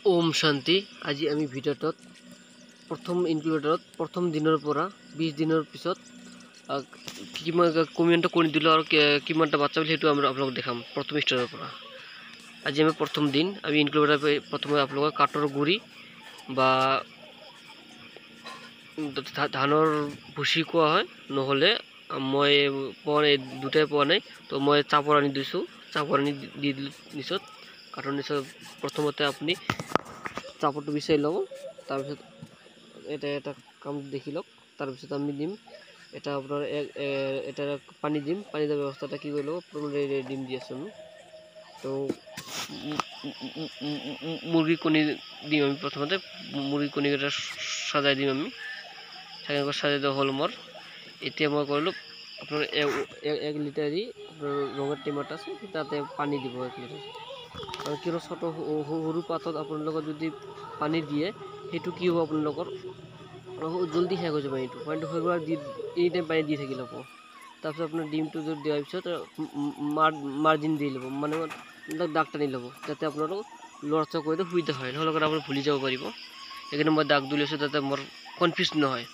ওম শান্তি। আজি আমি ভিডিঅ'টোত প্ৰথম ইনকিউবেটৰত প্ৰথম দিনৰ পৰা 20 দিনৰ পিছত কিমান কমিউনটা কণী দিলোঁ আৰু কিমানটা বাচ্চা বুলি সেইটো আমি আপোনালোকক দেখাম। প্ৰথম ষ্টাৰৰ পৰা আজি আমি প্ৰথম দিন আমি ইনকিউবেটৰ প্ৰথমে আপোনালোকৰ কাঠৰ গুড়ি বা ধানৰ ভুচি কোৱা হয়, নহ'লে মই পোৱা নাই, দুটাই পোৱা নাই, তো মই চাপৰ আনি দিছোঁ। চাপৰ আনি দি দিলোঁ নিচত কাঠৰ নিচত। প্ৰথমতে আপুনি চাপৰটো বিচাৰি ল'ব, তাৰপিছত এটা এটা কাম দেখি লওক। তাৰপিছত আমি দিম এটা আপোনাৰ এটা পানী দিম। পানী দিয়াৰ ব্যৱস্থাটা কি কৰি ল'ব, প্ৰথমতে ডিম দি আছোঁ আমি। তো মুৰ্গীৰ কণী দিম আমি প্ৰথমতে, মুৰ্গীৰ কণীকেইটা সজাই দিম আমি। সাজাই দিয়া হ'ল মোৰ। এতিয়া মই কৰিলোঁ আপোনাৰ 1 লিটাৰ দি আপোনাৰ ৰঙৰ টেমাত আছে তাতে পানী দিব 1 লিটাৰ। আৰু কিয় ছোট সৰু পাতত আপোনালোকৰ যদি পানী দিয়ে সেইটো কি হ'ব, আপোনালোকৰ জলদি শেষ হৈ যাব পানীটো। পানীটো হৈ গ'লে দি এনি টাইম পানী দি থাকি ল'ব। তাৰপিছত আপোনাৰ ডিমটো যদি দিয়াৰ পিছত মাৰ্জিন দি ল'ব, মানে দাগ টানি ল'ব, যাতে আপোনালোক লৰচৰ কৰোঁতে সুবিধা হয়, নহ'লে আপুনি ভুলি যাব পাৰিব। সেইকাৰণে মই দাগ দি লৈছোঁ যাতে মোৰ কনফিউজ নহয়।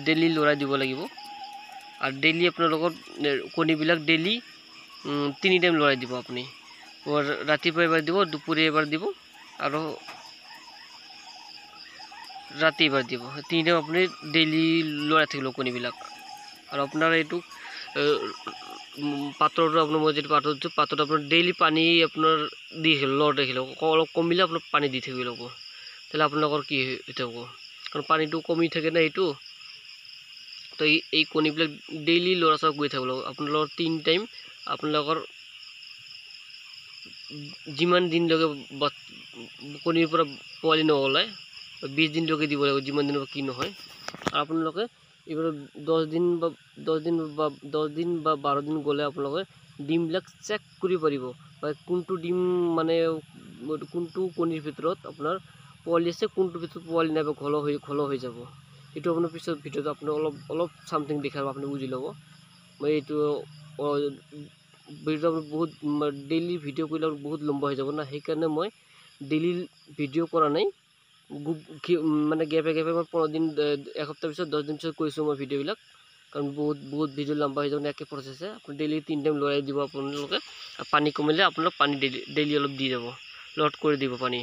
ডেইলি লৰাই দিব লাগিব আৰু ডেইলি আপোনালোকৰ কণীবিলাক ডেইলি 3 টাইম লৰাই দিব আপুনি। ৰাতিপুৱা এবাৰ দিব, দুপৰীয়া এবাৰ দিব আৰু ৰাতি এবাৰ দিব। 3 টাইম আপুনি ডেইলি লৰাই থাকিব কণীবিলাক। আৰু আপোনাৰ এইটো পাত্ৰটো আপোনাৰ মই যিটো পাত্ৰ দিছোঁ, পাত্ৰটো আপোনাৰ ডেইলি পানী আপোনাৰ দি থাকিব, লৰাই থাকিব। অলপ কমিলে আপোনাৰ পানী দি থাকিব লাগিব, তেতিয়াহ'লে আপোনালোকৰ কি হৈ থাকিব, কাৰণ পানীটো কমি থাকে না এইটো। তো এই কণীবিলাক ডেইলি লৰাচৰা কৰি থাকিব লাগিব আপোনালোকৰ 3 টাইম। আপোনালোকৰ যিমান দিনলৈকে কণীৰ পৰা পোৱালি নওলায় 20 দিনলৈকে দিব লাগিব, যিমান দিনৰ কি নহয়। আৰু আপোনালোকে এইবাৰ 10 দিন বা 10 দিন বা 10 দিন বা 12 দিন গ'লে আপোনালোকে ডিমবিলাক চেক কৰিব পাৰিব, বা কোনটো ডিম মানে কোনটো কণীৰ ভিতৰত আপোনাৰ পোৱালি আছে, কোনটোৰ ভিতৰত পোৱালি নাই বা ঘল হৈ যাব। এইটো আপোনাৰ পিছত ভিডিঅ'টো আপুনি অলপ অলপ চামথিং দেখাব, আপুনি বুজি ল'ব। মই এইটো ভিডিঅ'টো আপোনাৰ বহুত ডেইলি ভিডিঅ' কৰিলে বহুত লম্বা হৈ যাব না, সেইকাৰণে মই ডেইলি ভিডিঅ' কৰা নাই। মানে গেপে গেপে মই 15 দিন, এসপ্তাহ পিছত 10 দিন পিছত কৰিছোঁ মই ভিডিঅ'বিলাক, কাৰণ বহুত বহুত ভিডিঅ' লম্বা হৈ যাব না, একে প্ৰচেছে। আপুনি ডেইলি 3 টাইম লৰাই দিব আপোনালোকে। পানী কমিলে আপোনালোক পানী ডেইলি ডেইলি অলপ দি যাব, লড কৰি দিব পানী।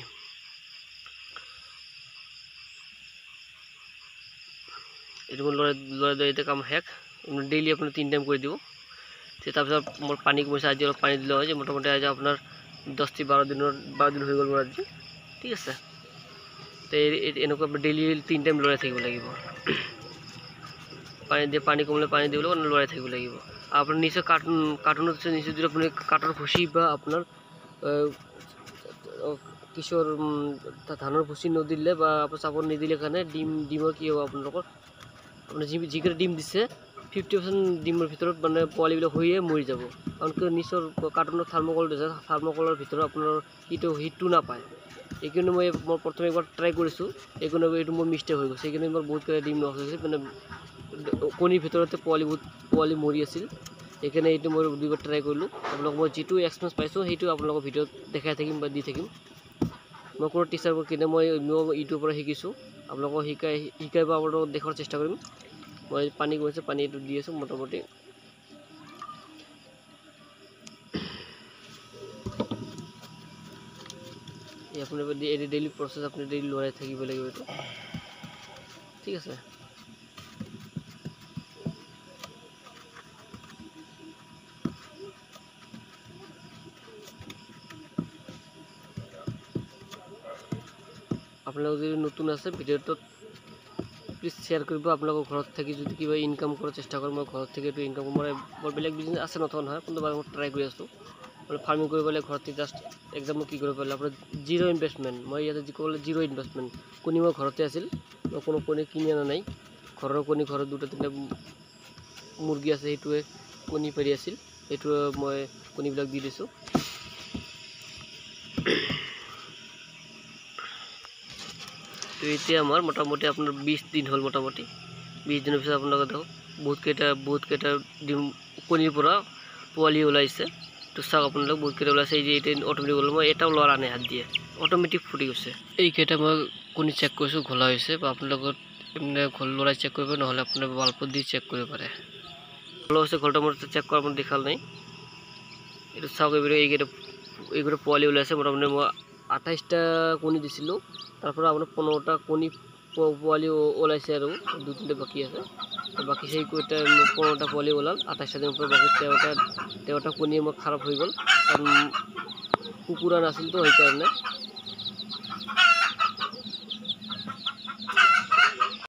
এইটো মই লৰাই লৰাই দিয়া এতিয়া কাম শেষ। ডেইলি আপুনি 3 টাইম কৰি দিব। তাৰপিছত মোৰ পানী কমিছে, আজি অলপ পানী দিলে হয় যে মোটামুটি আজি আপোনাৰ 10 12 দিনৰ 12 দিন হৈ গ'ল মোৰ আজি, ঠিক আছে। তো এনেকুৱা ডেইলি 3 টাইম লৰাই থাকিব লাগিব। পানী দিয়ে পানী কমিলে পানী দিব লাগিব, লৰাই থাকিব লাগিব। আৰু আপোনাৰ নিশ্চয় কাৰ্টুনত নিশ্চয় যদি আপুনি কাঠৰ ভুচি বা আপোনাৰ কিশোৰ ধানৰ ভুচি নদিলে বা আপোনাৰ চাপৰ নিদিলে কাৰণে ডিমৰ কি হ'ব, আপোনালোকৰ আপোনাৰ যিকেইটা ডিম দিছে 50% ডিমৰ ভিতৰত মানে পোৱালিবিলাক হৈয়ে মৰি যাব। কাৰণ কিয়, নিশ্চয় কাৰ্টুনত থাৰ্মকল দিছে, থাৰ্মকলৰ ভিতৰত আপোনাৰ হিটটো নাপায়। এইকাৰণে মই প্ৰথমে একবাৰ ট্ৰাই কৰিছোঁ, এইকাৰণে এইটো মোৰ মিষ্টেক হৈ গৈছে। সেইকাৰণে মোৰ বহুতকেইটা ডিম নষ্ট হৈছে, মানে কণীৰ ভিতৰতে বহুত পোৱালি মৰি আছিল। সেইকাৰণে এইটো মই দুইবাৰ ট্ৰাই কৰিলোঁ। আপোনালোক মই যিটো এক্সপিৰিয়েঞ্চ পাইছোঁ সেইটো আপোনালোকৰ ভিডিঅ'ত দেখাই থাকিম বা দি থাকিম। মই কোনো টিচাৰ কিনে মই ইউটিউবৰ পৰা শিকিছোঁ, আপোনালোকক শিকাই বা আপোনালোকক দেখুৱাৰ চেষ্টা কৰিম। মই পানী গৈছে, পানী এইটো দি আছোঁ মোটামুটি। এই আপোনাৰ এই ডেইলি প্ৰচেছ আপুনি ডেইলি লৰাই থাকিব লাগিব এইটো, ঠিক আছে। আপোনালোক যদি নতুন আছে ভিডিঅ'টোত প্লিজ শ্বেয়াৰ কৰিব। আপোনালোকৰ ঘৰত থাকি যদি কিবা ইনকাম কৰাৰ চেষ্টা কৰে, মই ঘৰত থাকি এইটো ইনকাম কৰোঁ। মোৰ বেলেগ বিজনেছ আছে নথকা নহয়, কিন্তু বাৰু মই ট্ৰাই কৰি আছোঁ। মানে ফাৰ্মিং কৰিব লাগে ঘৰতে, জাষ্ট এক্সাম্পল কি কৰিব পাৰিলে আপোনাৰ জিৰ' ইনভেষ্টমেণ্ট। মই ইয়াতে যি ক'বলৈ জিৰ' ইনভেষ্টমেণ্ট। কণী মোৰ ঘৰতে আছিল, মই কোনো কণী কিনি অনা নাই। ঘৰৰ কণী, ঘৰত 2 3টা মুৰ্গী আছে, সেইটোৱে কণী পাৰি আছিল, সেইটোৱে মই কণীবিলাক দি দিছোঁ। তো এতিয়া আমাৰ মোটামুটি আপোনাৰ 20 দিন হ'ল। মোটামুটি 20 দিনৰ পিছত আপোনালোকে দেখক বহুতকেইটা ডিম কণীৰ পৰা পোৱালি ওলাইছে। তো চাওক আপোনালোক বহুতকেইটা ওলাইছে। এই যে এতিয়া অট'মেটিক ওলাল, মই এটাও লৰা নাই হাত দিয়ে। অট'মেটিক ফুটি গৈছে। এইকেইটা মই কণী চেক কৰিছোঁ, ঘোলা হৈছে। বা আপোনালোকৰ এনে ঘোল লৰাই চেক কৰিব, নহ'লে আপোনাৰ বাল্বত দি চেক কৰিব পাৰে। ঘোলা হৈছে, ঘোলটা মোৰ চেক কৰা মোৰ দেখাল নাই। এইটো চাওক, এইবিলাক এইকেইটা পোৱালি ওলাইছে। মোটামুটি মই 28টা কণী দিছিলোঁ, তাৰ পৰা আপোনাৰ 15টা কণী পোৱালি ওলাইছে আৰু দুই তিনিটা বাকী আছে। বাকী সেই কেইটা 15টা পোৱালি ওলাল 28টা দিনৰ পৰা। বাকী 13টা কণী মোৰ খাৰাপ হৈ গ'ল, কাৰণ কুকুৰা নাছিলতো সেইকাৰণে।